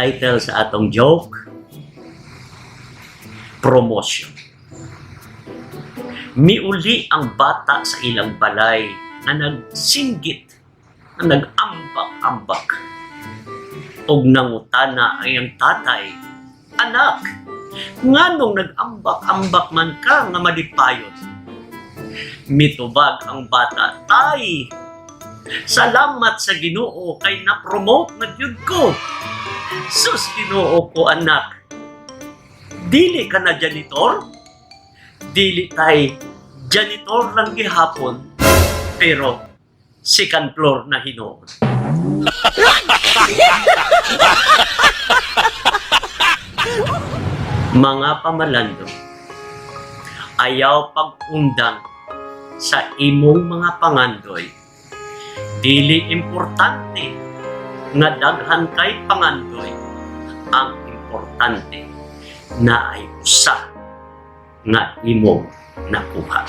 Ang title sa atong joke, "Promotion." Miuli ang bata sa ilang balay na nagsinggit, na nag-ambak-ambak. Og nangutana ang iyang tatay, "Anak, nganong nag-ambak-ambak man ka nga malipayon?" Mitubag ang bata, "Tay, salamat sa Ginoo kay na-promote na gyud ko." "Sus, Ginoo ko, anak. Dili ka na janitor?" "Dili, tay, janitor lang gihapon, pero second floor na hinuon." Mga pamalando, ayaw pag-undang sa imong mga pangandoy. Dili importante nga daghan kay pangandoy. Ang importante naay usa nga imong nakuha.